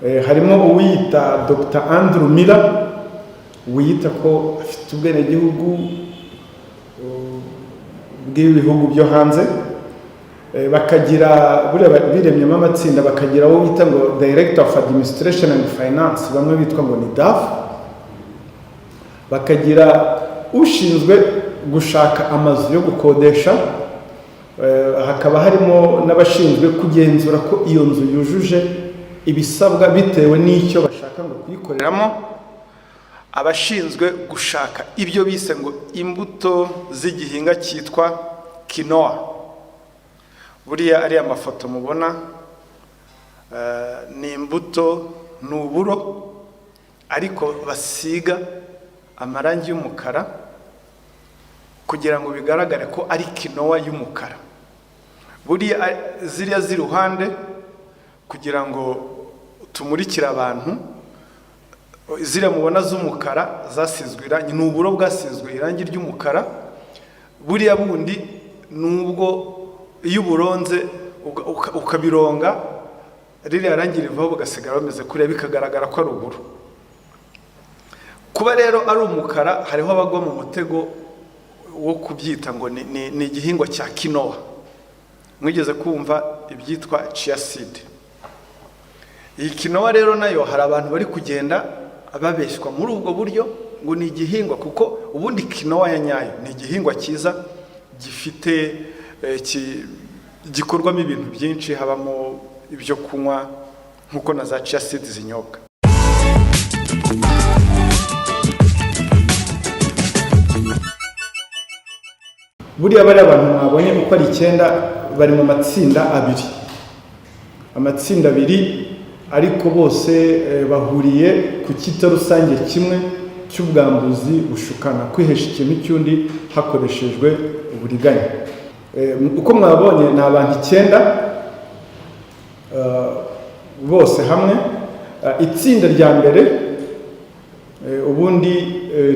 Harimo uwiyita Dr Andrew Miller, wiyita ko afite ubwenegihugu bw'ibihugu byo hanze. Bakagira buriya biremyemo amatsinda, bakagira uwo bita ngo Director of Administration and Finance, bamwe bitwa ngo ni DAF, bakagira ushinzwe gushaka amazu yo gukodesha, hakaba harimo n'abashinzwe kugenzura ko iyo nzu yujuje ibisabwa bitewe n'icyo bashaka ngo kuyikoreramo, abashinzwe gushaka ibyo bise ngo imbuto z'igihinga cyitwa quinoa. Buriya ariya mafoto mubona ni imbuto, ni uburo ariko basiga amarangi y'umukara kugira ngo bigaragare ko ari quinoa y'umukara. Buriya ziriya z'iruhande, kugira ngo tumurikire abantu, ziriya mubona z'umukara zasizwe irangi, ni uburo bwasizwe irangi ry'umukara. Buriya bundi ni ubwo iyo uburonze ukabironga, ririya rangi rivaho bugasigara bameze kuriya, bikagaragara ko ari uburo. Kuba rero ari umukara, hariho abagwa mu mutego wo kubyita ngo ni igihingwa cya quinoa. Mwigeze kumva ibyitwa chia seed. Iyi quinoa rero nayo hari abantu bari kugenda babeshywa muri ubwo buryo ngo ni igihingwa, kuko ubundi quinoa ya nyayo ni igihingwa cyiza gifite gikorwamo ibintu byinshi, habamo ibyo kunywa nk'uko na za chia seed zinyobwa. Buriya bariya bantu mwabonye uko ari icyenda bari mu matsinda abiri, amatsinda abiri, ariko bose bahuriye ku cyita rusange kimwe cy'ubwambuzi bushukana, kwihesha ikintu cy'undi hakoreshejwe uburiganya. Uko mwabonye ni abantu icyenda bose hamwe. Itsinda rya mbere ubundi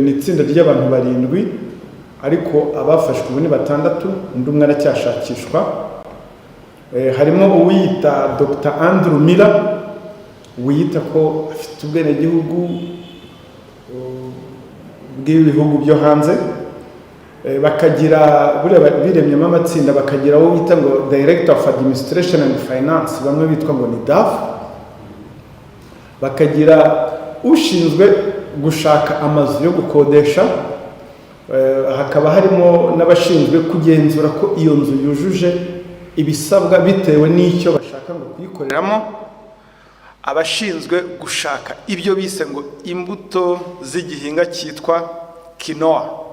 ni itsinda ry'abantu barindwi, ariko abafashwe ubu ni batandatu, undi umwe aracyashakishwa. Harimo uwiyita Dr Andrew Miller, wiyita ko afite ubwenegihugu bw'ibihugu byo hanze. Bakagira buriya biremyemo amatsinda, bakagira uwo bita ngo Director of Administration and Finance, bamwe bitwa ngo ni DAF, bakagira ushinzwe gushaka amazu yo gukodesha, hakaba harimo n'abashinzwe kugenzura ko iyo nzu yujuje ibisabwa bitewe n'icyo bashaka ngo kuyikoreramo, abashinzwe gushaka ibyo bise ngo imbuto z'igihinga cyitwa quinoa.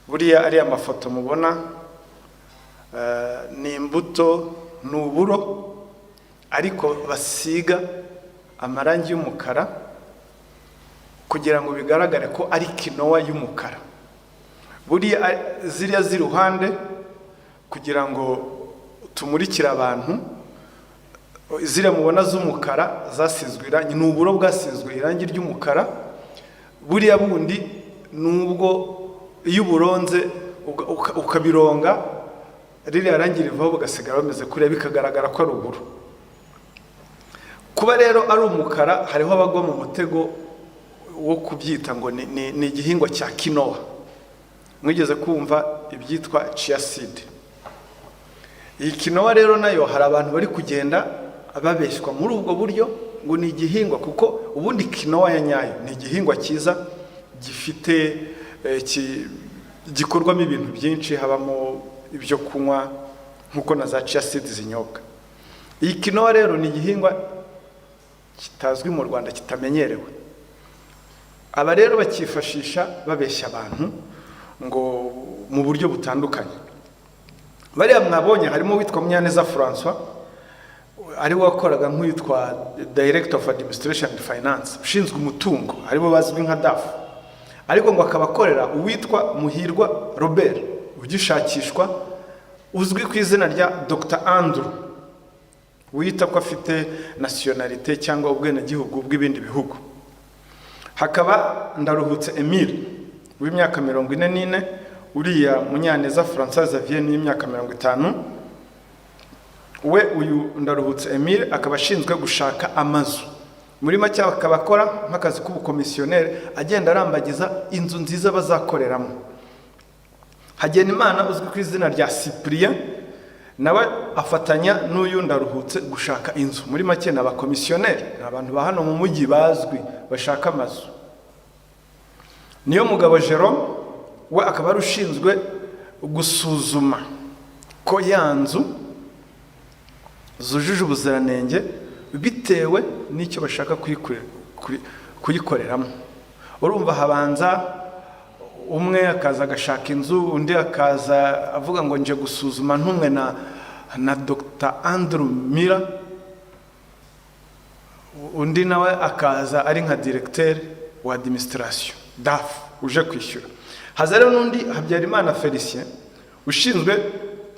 Buriya ariya mafoto mubona ni imbuto, ni uburo ariko basiga amarangi y'umukara kugira ngo bigaragare ko ari quinoa y'umukara. Buriya ziriya z'iruhande, kugira ngo tumurikire abantu, ziriya mubona z'umukara zasizwe irangi, ni uburo bwasizwe irangi ry'umukara. Buriya bundi ni ubwo iyo uburonze ukabironga, ririya rangi rivaho bugasigara bameze kuriya, bikagaragara ko ari uburo. Kuba rero ari umukara, hariho abagwa mu mutego wo kubyita ngo ni igihingwa cya quinoa. Mwigeze kumva ibyitwa chia seed. Iyi quinoa rero nayo hari abantu bari kugenda babeshywa muri ubwo buryo ngo ni igihingwa, kuko ubundi quinoa ya nyayo ni igihingwa cyiza gifite gikorwamo ibintu byinshi, habamo ibyo kunywa nk'uko na za chia seed zinyobwa. Iyi quinoa rero ni igihingwa kitazwi mu Rwanda, kitamenyerewe. Aba rero bakifashisha babeshya abantu ngo mu buryo butandukanye. Bariya mwabonye harimo uwitwa Munyaneza Francois, ari we wakoraga nk'uwitwa Director of Administration and Finance, ushinzwe umutungo, aribo bazwi nka DAF, ariko ngo akaba akorera uwitwa Muhirwa Robert ugishakishwa, uzwi ku izina rya Dr Andrew, wita ko afite nationalité cyangwa ubwenegihugu bw'ibindi bihugu. Hakaba Ndaruhutse Emile w'imyaka 44, uriya Munyaneza Francois Xavier w'imyaka 50. We uyu Ndaruhutse Emile akaba ashinzwe gushaka amazu. Muri make akaba akora nk'akazi k'ubukomisiyoneri, agenda arambagiza inzu nziza bazakoreramo. Hagenimana uzwi ku izina rya Cyprien nawe afatanya n'uyu Ndaruhutse gushaka inzu. Muri make ni abakomisiyoneri, ni abantu ba hano mu mujyi bazwi bashaka amazu. Niyo mugabo Jerome we akaba ari ushinzwe gusuzuma ko ya nzu zujuje ubuziranenge bitewe n'icyo bashaka kuyikoreramo. Urumva habanza umwe akaza agashaka inzu, undi akaza avuga ngo nje gusuzuma ntumwe na Dr Andrew Miller, undi nawe akaza ari nka directeur wa administration, DAF, uje kwishyura. Haza rero n'undi Habyarimana Felicien ushinzwe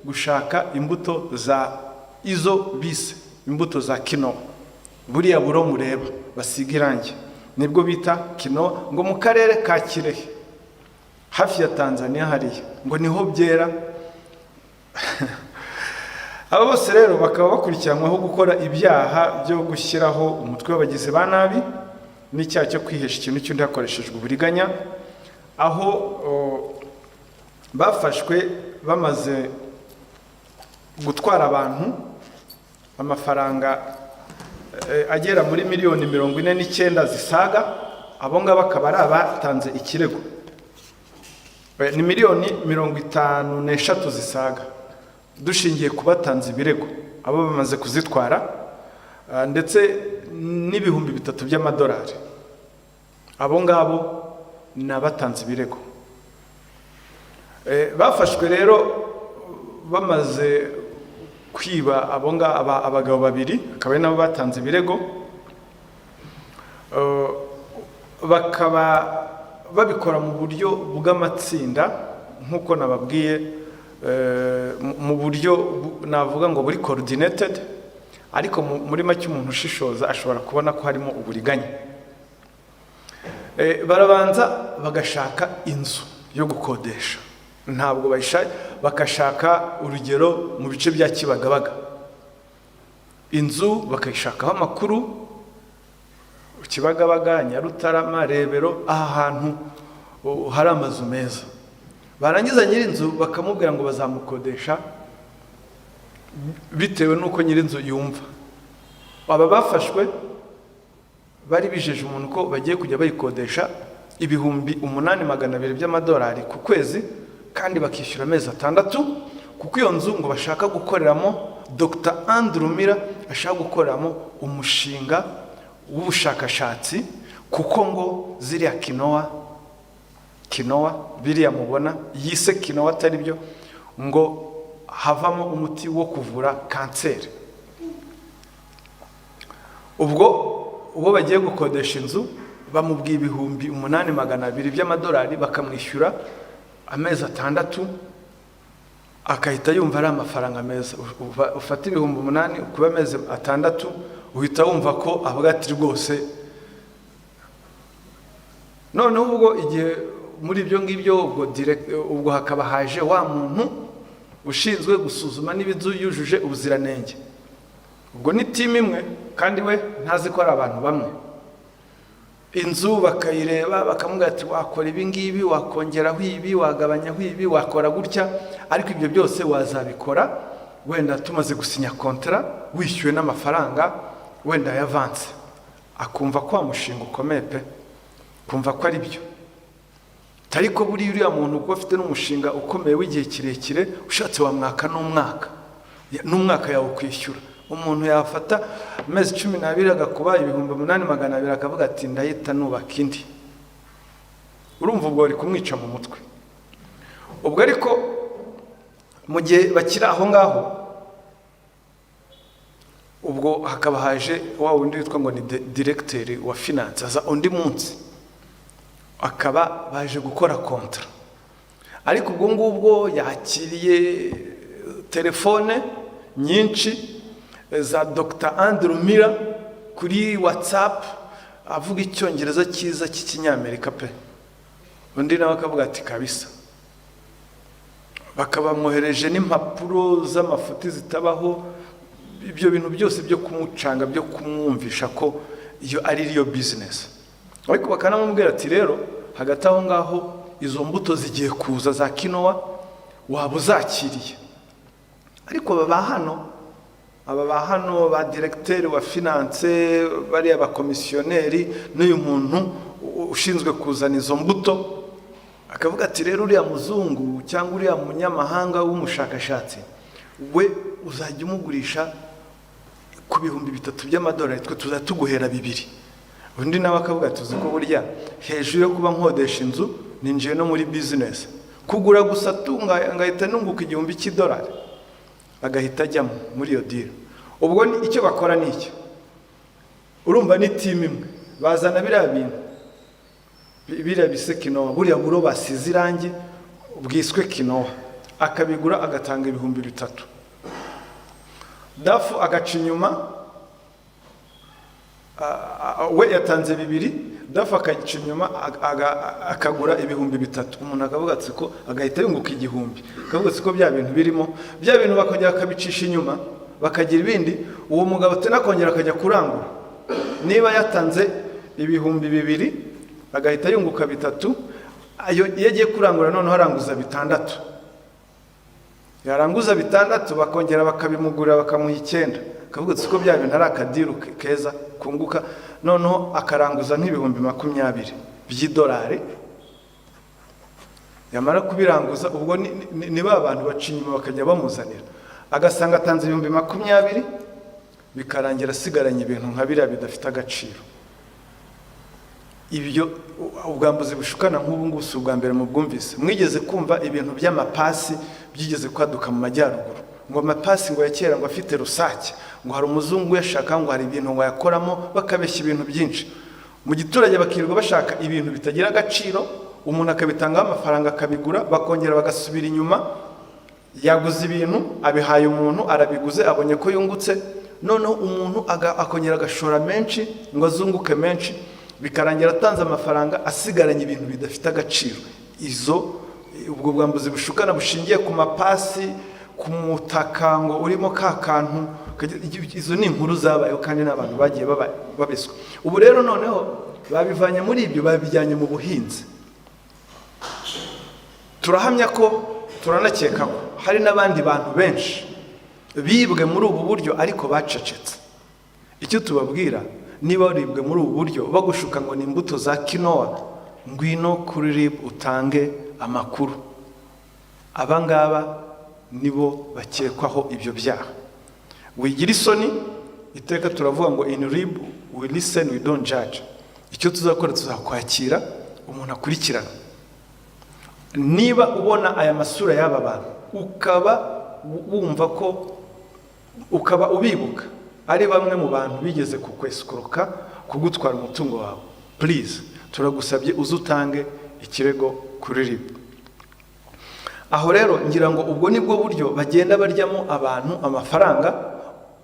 gushaka imbuto za izo bise imbuto za quinoa. Buriya buro mureba basiga irangi nibwo bita quinoa, ngo mu karere ka Kirehe hafi ya Tanzania hariya ngo niho byera. Aba bose rero bakaba bakurikiranyweho gukora ibyaha byo gushyiraho umutwe w'abagizi ba nabi n'icyaha cyo kwihesha ikintu cy'undi hakoreshejwe uburiganya, aho bafashwe bamaze gutwara abantu amafaranga agera muri miliyoni 49 zisaga. Abo ngabo akaba ari abatanze ikirego. Ni miliyoni 53 zisaga dushingiye ku batanze ibirego, abo bamaze kuzitwara, ndetse n'3,000 by'amadolari. Abo ngabo ni abatanze ibirego. Bafashwe rero bamaze kwiba abo ngaba, abagabo babiri akaba ari nabo batanze ibirego. Bakaba babikora mu buryo bw'amatsinda nk'uko nababwiye, mu buryo navuga ngo buri coordinated, ariko muri make umuntu ushishoza ashobora kubona ko harimo uburiganya. Barabanza bagashaka inzu yo gukodesha, ntabwo bayishaka, bagashaka urugero mu bice bya Kibagabaga, inzu bakayishakaho amakuru, Kibagabaga, Nyarutarama, Rebero, aha hantu hari amazu meza. Barangiza nyir'inzu bakamubwira ngo bazamukodesha bitewe n'uko nyir'inzu yumva. Aba bafashwe bari bijeje umuntu ko bagiye kujya bayikodesha 8,200 by'amadolari ku kwezi, kandi bakishyura amezi 6, kuko iyo nzu ngo bashaka gukoreramo, Dr Andrew Miller ashaka gukoreramo umushinga w'ubushakashatsi, kuko ngo ziriya quinoa, biriya mubona yise quinoa atari byo, ngo havamo umuti wo kuvura kanseri. Ubwo uwo bagiye gukodesha inzu bamubwiye 8,200 by'amadolari, bakamwishyura amezi 6, akahita yumva ari amafaranga meza. Ufata 8,000 ukuba amezi 6, uhita wumva ko avuga ati rwose. Noneho ubwo igihe muri ibyo ngibyo, ubwo hakaba haje wa muntu ushinzwe gusuzuma niba inzu yujuje ubuziranenge. Ubwo ni team imwe, kandi we ntazi ko ari abantu bamwe. Inzu bakayireba, bakamubwira ati wakora ibi ngibi, wakongeraho ibi, wagabanyaho ibi, wakora gutya, ariko ibyo byose wazabikora wenda tumaze gusinya kontara, wishyuwe n'amafaranga wenda y'avance. Akumva ko wa mushinga ukomeye pe, kumva ko ari byo. Ariko buriya uriya muntu kuba afite n'umushinga ukomeye w'igihe kirekire, ushatse wamwaka n'umwaka, n'umwaka yawukwishyura. Umuntu yafata amezi 12 agakuba 8,200, akavuga ati ndahita nubaka indi. Urumva ubwo bari kumwica mu mutwe. Ubwo ariko mu gihe bakiri aho ngaho, ubwo hakaba haje wa wundi witwa ngo ni directeur wa finance, aza undi munsi akaba baje gukora kontara. Ariko ubwo ngubwo yakiriye telefone nyinshi za Dr Andrew Miller kuri WhatsApp, avuga icyongereza cyiza cy'ikinyamerika pe. Undi nawe akavuga ati kabisa. Bakaba bamwohereje n'impapuro z'amafuti zitabaho. Ibyo bintu byose byo kumucanga, byo kumwumvisha ko iyo ari yo bizinesi, ariko bakanamubwira ati: "Rero hagati aho ngaho izo mbuto zigiye kuza za quinoa, waba uzakiriye." Ariko aba ba hano ba directeur wa finance, bariya bakomisiyoneri n'uyu muntu ushinzwe kuzana izo mbuto, akavuga ati: "Rero uriya muzungu cyangwa uriya munyamahanga w'umushakashatsi we uzajya umugurisha ku 3000 by'amadolari, twe tuzajya tuguhera 2." Undi nawe akavuga ati: "Uzi ko burya hejuru yo kuba nkodesha inzu ninjiye no muri bizinesi, kugura gusa tunga ngahita nunguka 1000 cy'idolari," agahita ajyamo muri iyo deal. Ubwo icyo bakora ni iki? Urumva ni team imwe. Bazana biriya bintu, biriya bise quinoa, buriya buro basize irangi bwiswe quinoa, akabigura agatanga 3000. DAF agaca inyuma, we yatanze 2, DAF akagica inyuma akagura 3000. Umuntu akavuga ati ko agahita yunguka 1000, akavuga ati ko bya bintu birimo, bya bintu bakongera bakabicisha inyuma bakagira ibindi. Uwo mugabo ati nakongera akajya kurangura, niba yatanze 2000 agahita yunguka 3000, ayo iyo agiye kurangura noneho aranguza 6000. Yaranguza 6000, bakongera bakabimugurira bakamuha 9, akavuga ati ko bya bintu ari aka deal keza kunguka. Noneho akaranguza nk'20,000 by'idolari. Yamara kubiranguza, ubwo ni ba bantu baca inyuma bakajya bamuzanira, agasanga atanze 20,000, bikarangira asigaranye ibintu nka biriya bidafite agaciro. Ibyo ubwambuzi bushukana nk'ubu ngubu si ubwa mbere mubwumvise. Mwigeze kumva ibintu by'amapasi byigeze kwaduka mu majyaruguru, ngo amapasi ngo ya kera ngo afite rusake, ngo hari umuzungu uyashaka, ngo hari ibintu ngo yakoramo, bakabeshya ibintu byinshi mu giturage, bakirirwa bashaka ibintu bitagira agaciro, umuntu akabitangaho amafaranga akabigura, bakongera bagasubira inyuma. Yaguze ibintu, abihaye umuntu, arabiguze, abonye ko yungutse, noneho umuntu akongera agashora menshi ngo azunguke menshi, bikarangira atanze amafaranga asigaranye ibintu bidafite agaciro. Izo ubwo bwambuzi bushukana bushingiye ku mapasi, ku mutaka ngo urimo ka kantu, izo ni inkuru zabayeho kandi n'abantu bagiye babeswa. Ubu rero noneho babivanye muri ibyo babijyanye mu buhinzi. Turahamya ko, turanakeka ko hari n'abandi bantu benshi bibwe muri ubu buryo ariko bacecetse. Icyo tubabwira, niba waribwe muri ubu buryo bagushuka ngo ni imbuto za quinoa, ngwino kuri RIB utange amakuru. Aba ngaba nibo bakekwaho ibyo byaha. Wigira isoni. Iteka turavuga ngo: "In RIB we listen, we don't judge." Icyo tuzakora, tuzakwakira umuntu akurikirana. Niba ubona aya masura y'aba bantu, ukaba wumva ko, ukaba ubibuka, ari bamwe mu bantu bigeze kukwesikoroka, kugutwara umutungo wawe, please, turagusabye uze utange ikirego kuri RIB. Aho rero ngira ngo ubwo nibwo buryo bagenda baryamo abantu amafaranga,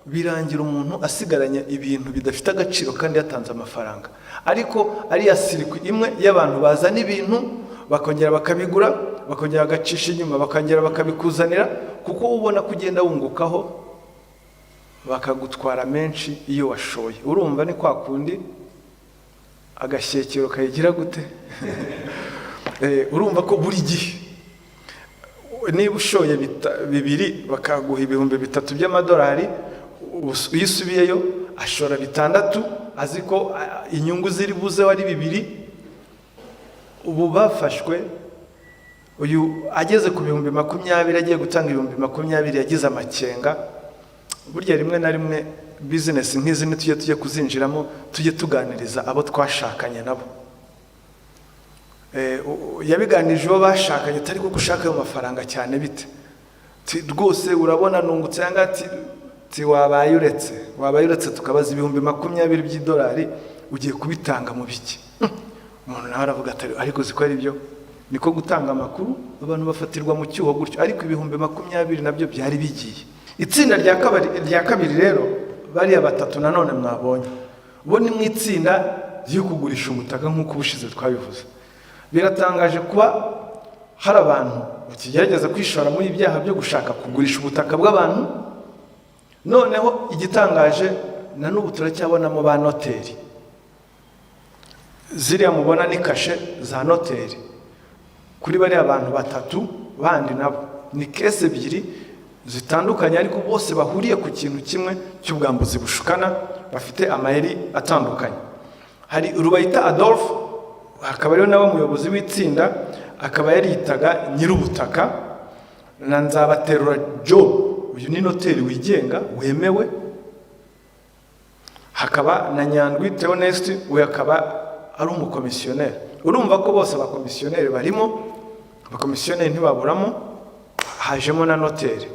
birangira umuntu asigaranye ibintu bidafite agaciro kandi yatanze amafaranga. Ariko ariya circuit imwe y'abantu bazana ibintu, bakongera bakabigura, bakongera bagacisha inyuma, bakongera bakabikuzanira, kuko ubona ko ugenda wungukaho, bakagutwara menshi iyo washoye. Urumva ni kwa kundi agashyekero kayigira gute? Urumva ko buri gihe niba ushoye 2 bakaguha 3000 by'amadolari, iyo usubiyeyo ashora 6000, azi ko inyungu ziri buzeho ari 2. Ubu bafashwe, uyu ageze ku 20,000, agiye gutanga 20,000, yagize amakenga. Burya rimwe na rimwe bizinesi nk'izi ntitujye tujye kuzinjiramo, tujye tuganiriza abo twashakanye nabo. Yabiganirije uwo bashakanye, atari kuko ushaka ayo mafaranga cyane bite? Rwose urabona nungutse aya ngaya. Ati wabaye uretse, wabaye uretse tukabaza, 20,000 by'idolari ugiye kubitanga mu biki? Umuntu nawe aravuga ati: "Ariko uzi ko ari byo?" Niko gutanga amakuru, abantu bafatirwa mu cyuho gutyo, ariko 20,000 nabyo byari bigiye. Itsinda rya kabiri rero, bariya batatu nanone mwabonye, bo ni mu itsinda ryo kugurisha ubutaka nk'uko ubushize twabivuze. Biratangaje kuba hari abantu bakigerageza kwishora muri ibyaha byo gushaka kugurisha ubutaka bw'abantu. Noneho igitangaje, na n'ubu turacyabonamo ba noteri. Ziriya mubona ni kashe za noteri kuri bariya bantu batatu bandi. Nabo ni case ebyiri zitandukanye, ariko bose bahuriye ku kintu kimwe cy'ubwambuzi bushukana, bafite amayeri atandukanye. Hari Rubayita Adolphe, akaba ariwe nawe muyobozi w'itsinda, akaba yariyitaga nyir'ubutaka, na Nzabaterura Job, uyu ni noteri wigenga wemewe, hakaba na Nyandwi Theoneste, we akaba ari umukomisiyoneri. Urumva ko bose abakomisiyoneri barimo, abakomisiyoneri ntibaburamo, hajemo na noteri.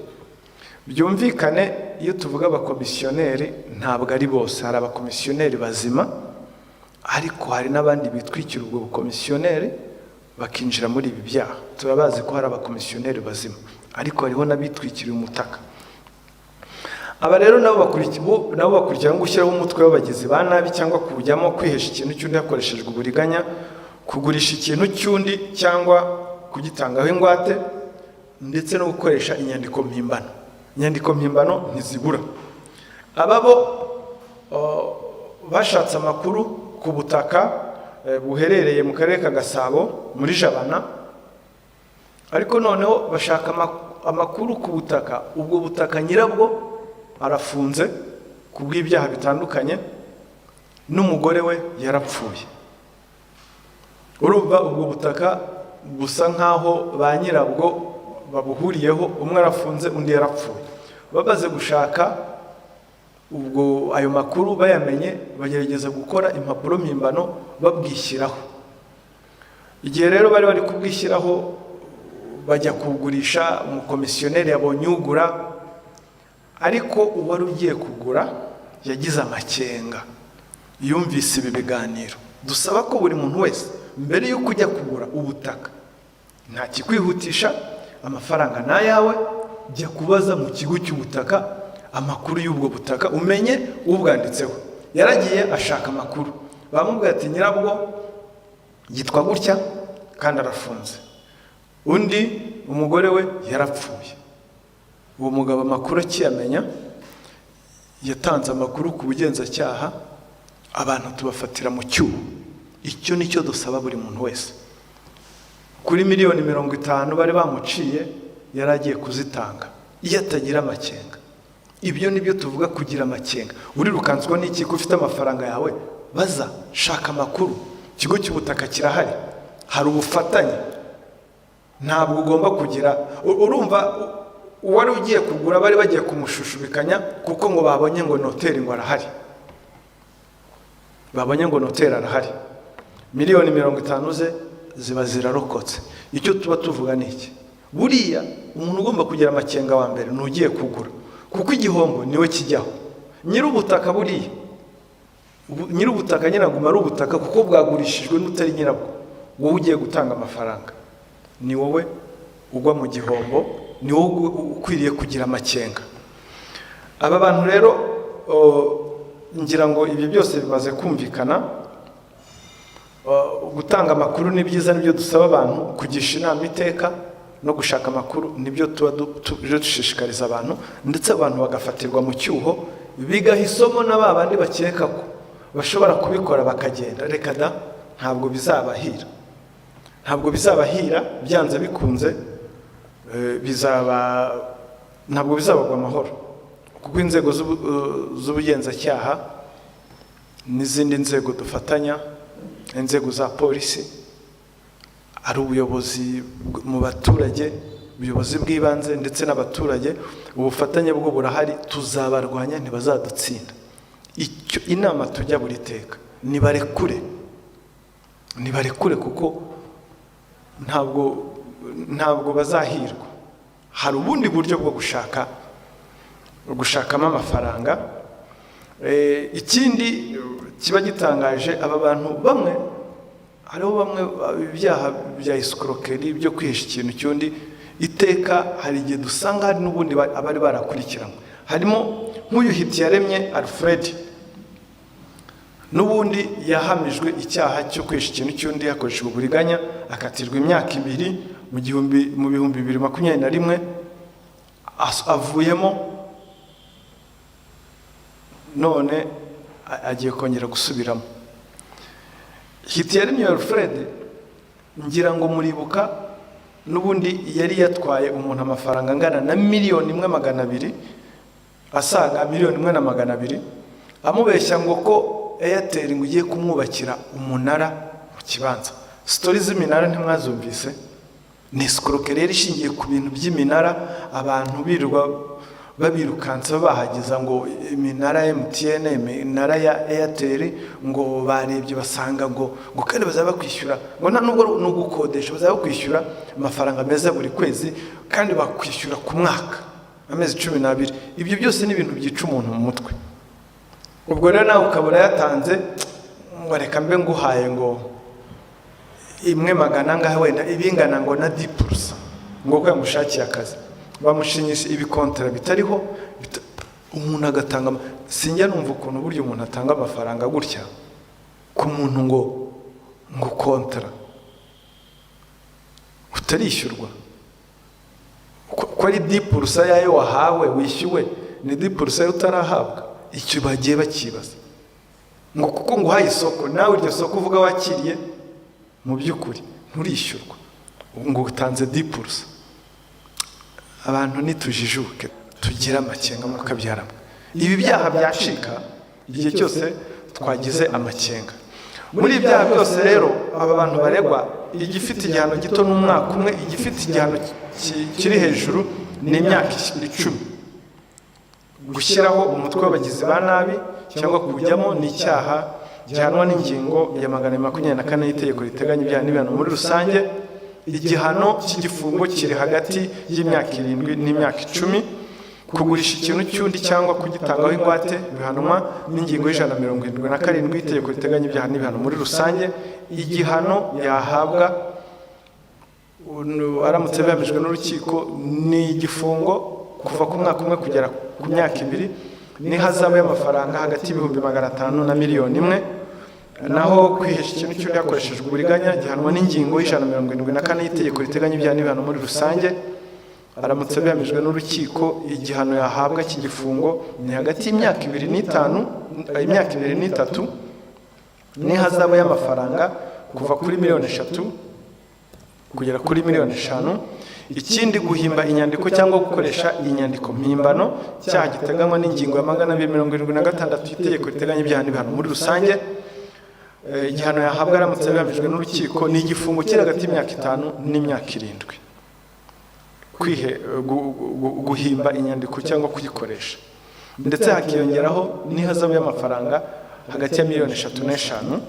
Byumvikane, iyo tuvuga abakomisiyoneri ntabwo ari bose. Hari abakomisiyoneri bazima, ariko hari n'abandi bitwikira ubwo bukomisiyoneri bakinjira muri ibi byaha. Turabazi ko hari abakomisiyoneri bazima, ariko hariho n'abitwikiriye umutaka. Aba rero nabo bakurikiraho gushyiraho umutwe w'abagizi ba nabi cyangwa kuwujyamo, kwihesha ikintu cy'undi hakoreshejwe uburiganya, kugurisha ikintu cy'undi cyangwa kugitangaho ingwate, ndetse no gukoresha inyandiko mpimbano. Inyandiko mpimbano ntizibura. Aba bo bashatse amakuru ku butaka buherereye mu Karere ka Gasabo muri Jabana, ariko noneho bashaka amakuru ku butaka, ubwo butaka nyirabwo arafunze ku bw'ibyaha bitandukanye, n'umugore we yarapfuye. Urumva ubwo butaka busa nk'aho ba nyirabwo babuhuriyeho, umwe arafunze, undi yarapfuye. Bamaze gushaka ubwo ayo makuru bayamenye, bagerageza gukora impapuro mpimbano babwishyiraho. Igihe rero bari bari kubwishyiraho bajya kuwugurisha, umukomisiyoneri yabonye ugura, ariko uwari ugiye kugura yagize amakenga, yumvise ibi biganiro. Dusaba ko buri muntu wese mbere y'uko ujya kugura ubutaka, nta kikwihutisha, amafaranga ni ayawe, jya kubaza mu kigo cy'ubutaka amakuru y'ubwo butaka, umenye ubwanditseho. Yaragiye ashaka amakuru, bamubwira ati: "Nyirabwo yitwa gutya kandi arafunze, undi umugore we yarapfuye." Uwo mugabo amakuru akiyamenya yatanze amakuru ku bugenzacyaha, abantu tubafatira mu cyuho. Icyo ni cyo dusaba buri muntu wese. Kuri miliyoni 50 bari bamuciye, yari agiye kuzitanga iyo atagira amakenga. Ibyo ni byo tuvuga kugira amakenga. Urirukanswa n'iki ko ufite amafaranga yawe? Baza, shaka amakuru, ikigo cy'ubutaka kirahari, hari ubufatanye. Ntabwo ugomba kugira, urumva uwari ugiye kugura bari bagiye kumushushubikanya kuko ngo babonye ngo noteri ngo arahari, babonye ngo noteri arahari, miliyoni 50 ze ziba zirarokotse. Icyo tuba tuvuga ni iki? Buriya umuntu ugomba kugira amakenga wa mbere ni ugiye kugura, kuko igihombo niwe kijyaho. Nyir'ubutaka, buriya nyir'ubutaka nyine aguma ari ubutaka kuko bwagurishijwe n'utari nyirabwo. Wowe ugiye gutanga amafaranga ni wowe ugwa mu gihombo, ni wowe ukwiriye kugira amakenga. Aba bantu rero, ngira ngo ibi byose bimaze kumvikana. Gutanga amakuru ni byiza, nibyo dusaba abantu, kugisha inama iteka no gushaka amakuru nibyo tuba dushishikariza abantu, ndetse abantu bagafatirwa mu cyuho, bigaha isomo na ba bandi bakeka ko bashobora kubikora bakagenda. Reka da, ntabwo bizabahira, ntabwo bizabahira. Byanze bikunze bizaba, ntabwo bizabagwa amahoro, kuko inzego z'ubugenzacyaha n'izindi nzego dufatanya, inzego za polisi, ari ubuyobozi mu baturage, ubuyobozi bw'ibanze ndetse n'abaturage, ubufatanye bwo burahari. Tuzabarwanya, ntibazadutsinda. Icyo inama tujya buri teka, nibarekure, nibarekure, kuko ntabwo bazahirwa. Hari ubundi buryo bwo gushakamo amafaranga. Ikindi kiba gitangaje, aba bantu bamwe, hariho bamwe ibyaha bya escroquerie, byo kwihesha ikintu cy'undi, iteka hari igihe dusanga hari n'ubundi abari barakurikiranwe. Harimo nk'uyu Hitiyaremye Alfred, n'ubundi yahamijwe icyaha cyo kwihesha ikintu cy'undi hakoreshejwe uburiganya, akatirwa imyaka 2 mu 2021, avuyemo. None agiye kongera gusubiramo. Hitiyaremye Alfred, ngira ngo muribuka, n'ubundi yari yatwaye umuntu amafaranga angana na 1,200,000, asaga 1,200,000, amubeshya ngo ko Airtel ngo igiye kumwubakira umunara mu kibanza. Story z'iminara ntimwazumvise? Ni escroquerie rero ishingiye ku bintu by'iminara. Abantu birirwa babirukansa, bahageza ngo iminara ya MTN, iminara ya Airtel, ngo barebye basanga ngo kandi bazaba bakwishyura, ngo nta nubwo ni ugukodesha, bazaba bakwishyura amafaranga meza buri kwezi, kandi bakwishyura ku mwaka, amezi 12. Ibyo byose ni ibintu byica umuntu mu mutwe. Ubwo rero nawe ukaba urayatanze, ngo reka mbe nguhaye ngo imwe magana angahe, wenda ibingana ngo na 10%, ngo ko yamushakiye akazi, bamushinyisha ibikontara bitariho, umuntu agatanga. Sinjya numva ukuntu burya umuntu atanga amafaranga gutya ku muntu ngo kontara utarishyurwa, ko ari 10% yayo wahawe wishyuwe, ni 10% utarahabwa. Icyo bagiye bakibaza, ngo kuko nguhaye isoko, nawe iryo soko uvuga wakiriye, mu by'ukuri nturishyurwa, ngo utanze 10%. Abantu nitujijuke, tugire amakenga mukabyaramo. Ibi byaha byacika igihe cyose twagize amakenga. Muri ibi byaha byose rero aba bantu baregwa, igifite igihano gito ni umwaka umwe, igifite igihano kiri hejuru ni imyaka 10. Gushyiraho umutwe w'abagizi ba nabi cyangwa kuwujyamo ni icyaha gihanwa n'ingingo ya 224 y'itegeko riteganya ibyaha n'ibihano muri rusange. Igihano cy'igifungo kiri hagati y'imyaka 7 n'imyaka 10. Kugurisha ikintu cy'undi cyangwa kugitangaho ingwate bihanwa n'ingingo ya 177 y'itegeko riteganya ibyaha n'ibihano muri rusange. Igihano yahabwa aramutse bihamijwe n'urukiko ni igifungo kuva ku mwaka umwe kugera ku myaka 2, n'ihazabu y'amafaranga hagati ya 500,000 na 1,000,000. Naho kwihesha ikintu cy'undi hakoreshejwe uburiganya gihanwa n'ingingo ya 174 y'itegeko riteganya ibyaha n'ibihano muri rusange. Aramutse bihamijwe n'urukiko, igihano yahabwa cy'igifungo ni hagati y'imyaka 2 n'itanu, imyaka 2 n'itatu, n'ihazabu y'amafaranga kuva kuri 3 miliyoni kugera kuri 5 miliyoni. Ikindi, guhimba inyandiko cyangwa gukoresha inyandiko mpimbano, icyaha giteganywa n'ingingo ya 276 y'itegeko riteganya ibyaha n'ibihano muri rusange. Igihano yahabwa aramutse bihamijwe n'urukiko ni igifungo kiri hagati y'imyaka 5 n'imyaka 7, guhimba inyandiko cyangwa kuyikoresha, ndetse hakiyongeraho n'ihazabu y'amafaranga hagati ya 3 miliyoni n'5.